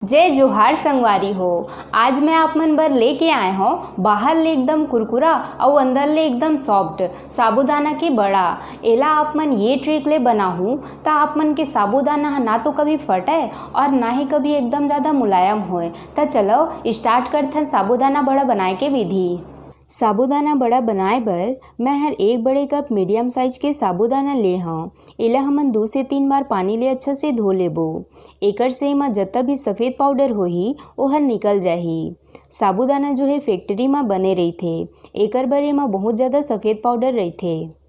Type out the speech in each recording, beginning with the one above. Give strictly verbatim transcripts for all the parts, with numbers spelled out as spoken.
जय जोहार संगवारी हो। आज मैं आप मन बर लेके आए हौं बाहर ले एकदम कुरकुरा अउ अंदर ले एकदम सॉफ्ट साबूदाना के बड़ा। एला आप मन ये ट्रिक ले बनाहू त आप मन के साबूदाना ह ना तो कभी फटय और ना ही कभी एकदम ज़्यादा मुलायम होय। त चलो स्टार्ट करथन साबूदाना बड़ा बनाए के विधि। साबूदाना बड़ा बनाए बर मैं हर एक बड़े कप मीडियम साइज के साबूदाना ले हौं। एला हमन दू से तीन बार पानी ले अच्छा से धो लेबो। एकर से एमा जतका भी सफेद पाउडर होही, ओहर निकल जाही। साबूदाना जो हे फैक्ट्री म बने रहिथे, एकर बर एमा बहुत ज़्यादा सफेद पाउडर रहिथे।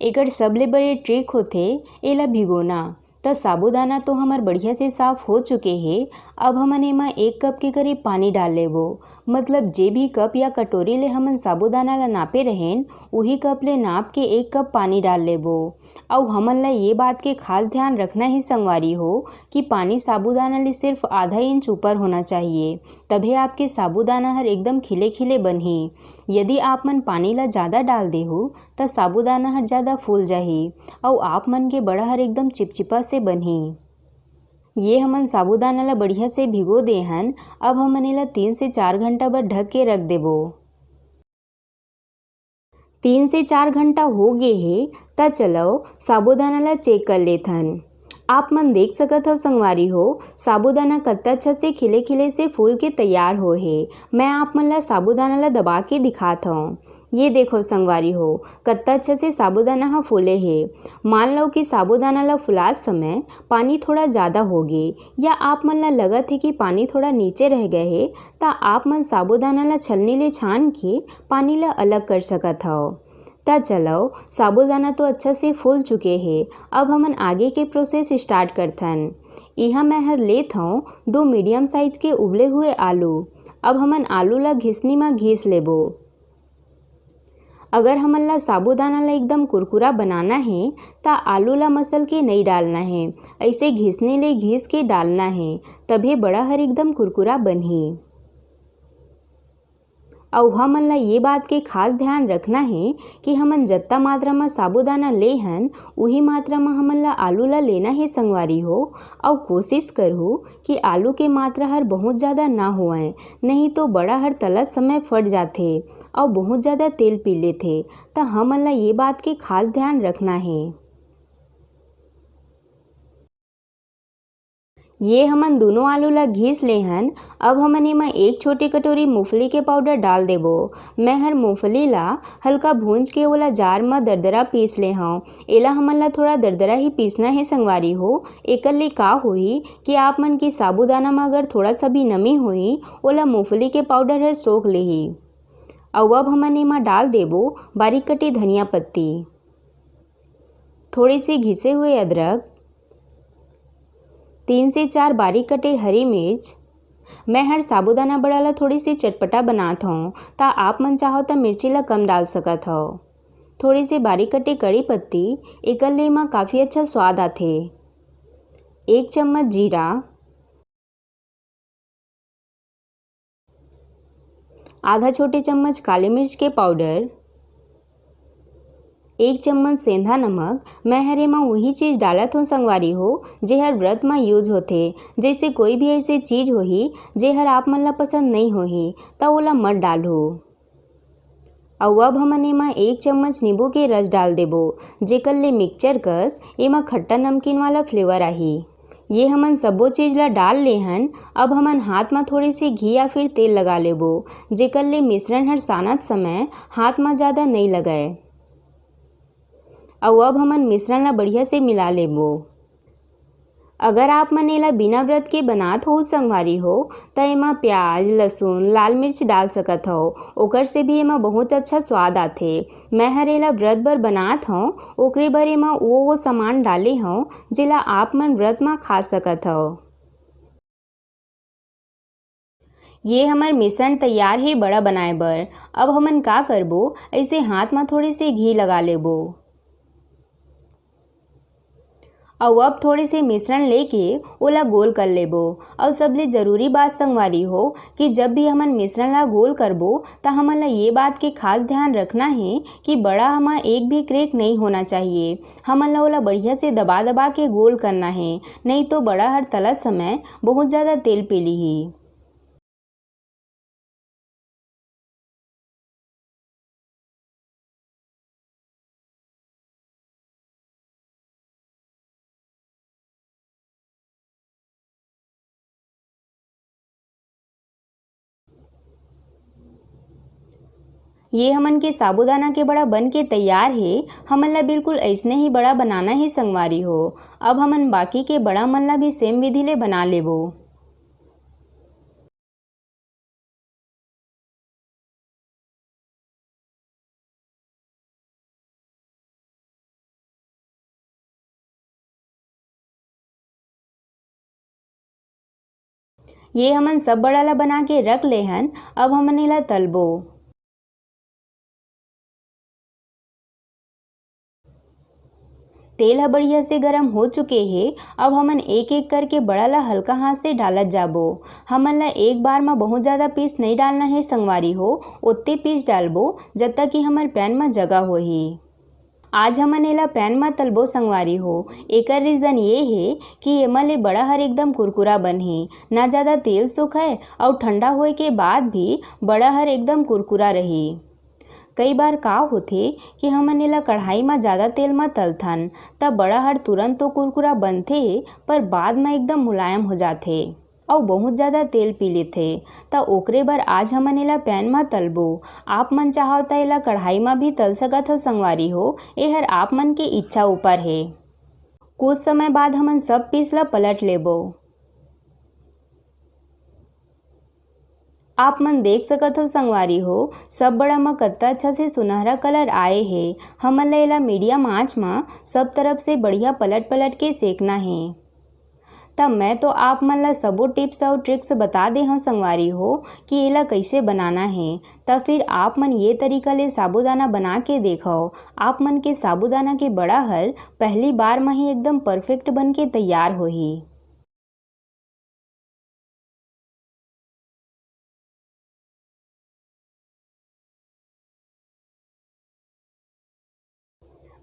एकर सबले बड़े ट्रिक होथे एला भिगोना। त साबूदाना तो हमर बढ़िया से साफ हो चुके हे। अब हमन एमा एक कप के करीब पानी डाल लेबो। मतलब जे भी कप या कटोरी ले हमन साबूदाना ला नापे रहेन, उही कप ले नाप के एक कप पानी डाल लेबो। अउ हमन ला ये बात के खास ध्यान रखना ही संगवारी हो कि पानी साबूदाना ले सिर्फ आधा इंच ऊपर होना चाहिए, तभे आपके साबूदाना हर एकदम खिले खिले बनही। यदि आप मन पानी ला ज़्यादा डाल देहू, त साबूदाना हर ज़्यादा फूल जाही अउ आप मन के बड़ा हर एकदम चिपचिपा से बनही। ये हमन साबूदाना ला बढ़िया से भिगो दे हन। अब हमन एला तीन से चार घंटा बर ढक के रख देबो। तीन से चार घंटा हो गे हे, त चलो साबूदाना ला चेक कर लेथन। आप मन देख सकत हव संगवारी हो, साबूदाना कत्ता अच्छा से खिले खिले से फूल के तैयार हो हे। मैं आप मन ला साबूदाना ला दबा के दिखात हव। ये देखो संगवारी हो, कत्ता अच्छा से साबूदाना ह फूले हे। मान लो कि साबूदाना ला फुलात समय पानी थोड़ा ज़्यादा हो गे या आप मन ला लगत हे कि पानी थोड़ा नीचे रह गए हे, त आप मन साबूदाना ला छलनी ले छान के पानी ला अलग कर सकत हव। त चलो, साबूदाना तो अच्छा से फूल चुके हे। अब हमन आगे के प्रोसेस स्टार्ट करथन। इहाँ मैं हर लेत हव दो मीडियम साइज के उबले हुए आलू। अब हमन आलू ला घिसनी म घिस लेबो। अगर हमन ला साबूदाना ला एकदम कुरकुरा बनाना हे, त आलू ला मसल के नइ डालना हे, अइसे घिसनी ले घिस के डालना हे, तभे बड़ा हर एकदम कुरकुरा बनही। अउ हमन ला ये बात के खास ध्यान रखना हे कि हमन जत्ता मात्रा म साबूदाना ले हन, उही मात्रा म हमन ला आलू ला लेना हे संगवारी हो। अउ कोशिश करहू कि आलू के मात्रा हर बहुत ज़्यादा ना होवय, नहीं तो बड़ा हर तलत समय फट जाथे अउ बहुत ज़्यादा तेल पी लेथे। त हमन ला ये बात के खास ध्यान रखना हे। ये हमन दूनों आलू ला घिस ले हन। अब हमन एमा एक छोटे कटोरी मूंगफली के पाउडर डाल देबो। मैं हर मूंगफली ला हल्का भूंज के ओला जार म दरदरा पीस ले हंव। एला हमन ला थोड़ा दरदरा ही पीसना हे संगवारी हो। एकर ले का होही कि आप मन के साबूदाना म अगर थोड़ा सा भी नमी होही, ओला मूंगफली के पाउडर हर सोख लेही। अउ अब हमन एमा डाल देबो बारीक कटे धनिया पत्ती, थोड़े से घिसे हुए अदरक, तीन से चार बारीक कटे हरी मिर्च। मैं हर साबूदाना बड़ा ला थोड़ी सी चटपटा बनात हौं, त आप मन चाहो त मिर्ची ला कम डाल सकत हव। थोड़ी सी बारीक कटे कड़ी पत्ती, एकर ले एमा काफ़ी अच्छा स्वाद आथे। एक चम्मच जीरा, आधा छोटे चम्मच काली मिर्च के पाउडर, एक चम्मच सेंधा नमक। मैं हर एमा उही चीज डालत हौं संगवारी हो, जेहर व्रत म यूज होथे। जैसे कोई भी ऐसे चीज होही, जेहर आप मन ला पसंद नई होही, त ओला मत डालहू। अउ अब हमन एमा एक चम्मच नींबू के रस डाल देबो, जेकर ले मिक्सचर कस एमा खट्टा नमकीन वाला फ्लेवर आही। ये हमन सब्बो चीज ला डाल ले हन। अब हमन हाथ म थोड़े से घी या फिर तेल लगा लेबो, जेकर ले मिश्रण हर सानत समय हाथ म ज़्यादा नई लगय। अउ अब हमन मिश्रण ला बढ़िया से मिला लेबो। अगर आप मन एला बिना व्रत के बनात हो संगवारी हो, त एमा प्याज, लहसुन, लाल मिर्च डाल सकत हव, ओकर से भी एमा बहुत अच्छा स्वाद आथे। मैं हर एला व्रत बर बनात हव, ओकरे बर एमा वो वो सामान डाले हव, जेला आप मन व्रत म खा सकत हव। ये हमर मिश्रण तैयार हे बड़ा बनाए बर। अब हमन का करबो, ऐसे हाथ म थोड़े से घी लगा लेबो। अउ अब थोड़े से मिश्रण लेके ओला गोल कर लेबो। अउ सबले जरूरी बात संगवारी हो कि जब भी हमन मिश्रण ला गोल करबो, त हमन ला ये बात के खास ध्यान रखना हे कि बड़ा ह म एक भी crack नहीं होना चाहिए। हमन ला ओला बढ़िया से दबा दबा के गोल करना हे, नहीं तो बड़ा हर तलत समय बहुत ज्यादा तेल पी लीही। ये हमन के साबूदाना के बड़ा बन के तैयार हे। हमन ला बिल्कुल अइसने ही बड़ा बनाना हे संगवारी हो। अब हमन बाकी के बड़ा मन ला भी same विधि ले बना लेबो। ये हमन सब बड़ा ला बना के रख ले हन। अब हमन एला तलबो। तेल ह बढ़िया से गरम हो चुके हे। अब हमन एक एक करके बड़ा ला हल्का हाथ से डालत जाबो। हमन ला एक बार म बहुत ज्यादा piece नहीं डालना हे संगवारी हो, ओतने piece डालबो जब तक कि हमर pan म जगह होही। आज हमन एला pan म तलबो संगवारी हो। एकर reason ये हे कि एमा ले बड़ा हर एकदम कुरकुरा बनही, ना ज्यादा तेल सुखाय अउ ठंडा होए के बाद भी बड़ा हर एकदम कुरकुरा रही। कई बार का होथे कि हमन एला कढ़ाई म ज्यादा तेल म तलथन, त बड़ा हर तुरंत तो कुरकुरा बनथे, पर बाद म एकदम मुलायम हो जाथे अउ बहुत ज्यादा तेल पी लेथे। त ओकरे बर आज हमन एला pan म तलबो। आप मन चाहव त एला कढ़ाई म भी तल सकत हो संगवारी हो, एहर आप मन के इच्छा ऊपर हे। कुछ समय बाद हमन सब piece ला पलट लेबो। आप मन देख सकत हो संगवारी हो, सब बड़ा म कत्ता अच्छा से सुनहरा colour आए हे। हमन ला एला medium आंच म सब तरफ से बढ़िया पलट पलट के सेकना हे। त मैं तो आप मन ला सबो tips अउ tricks बता दे हव संगवारी हो कि एला कइसे बनाना हे। त फिर आप मन ये तरीका ले साबूदाना बना के देखव। आप मन के साबूदाना के बड़ा हर पहली बार म ही एकदम perfect बन के तैयार होही।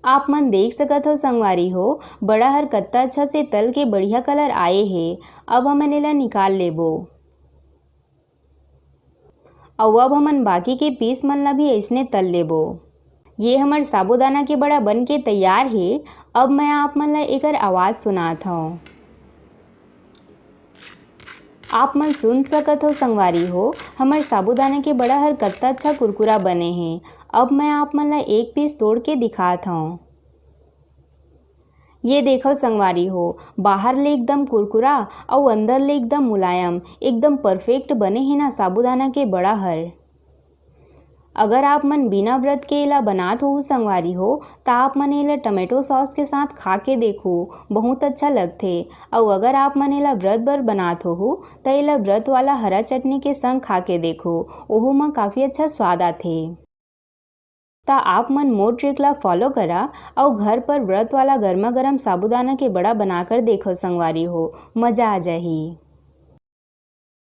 आप मन देख सकत हो संगवारी हो, बड़ा हर कत्ता अच्छा से तल के बढ़िया colour आए हे। अब हमन एला निकाल लेबो। अउ अब हमन बाकी के piece मन ला भी अइसने तल लेबो। ये हमर साबूदाना के बड़ा बन के तैयार हे। अब मैं आप मन ला एकर आवाज सुनात हव। आप मन सुन सकत हो संगवारी हो, हमर साबूदाना के बड़ा हर कत्ता अच्छा कुरकुरा बने हे। अब मैं आप मन ला एक piece तोड़ के दिखात हव। ये देखव संगवारी हो, बाहर ले एकदम कुरकुरा अउ अंदर ले एकदम मुलायम, एकदम perfect बने हे ना साबूदाना के बड़ा हर। अगर आप मन बिना व्रत के एला बनात होहू संगवारी हो, त आप मन एला tomato sauce के साथ खा के देखू, बहुत अच्छा लगथे। अउ अगर आप मन एला व्रत बर बनात होहू, त एला व्रत वाला हरा चटनी के संग खा के देखू, ओहू म काफी अच्छा स्वाद आथे। त आप मन मोर trick ला follow करा अउ घर पर व्रत वाला गर्मा गर्म साबूदाना के बड़ा बनाकर देखो संगवारी हो, मजा आ जाही।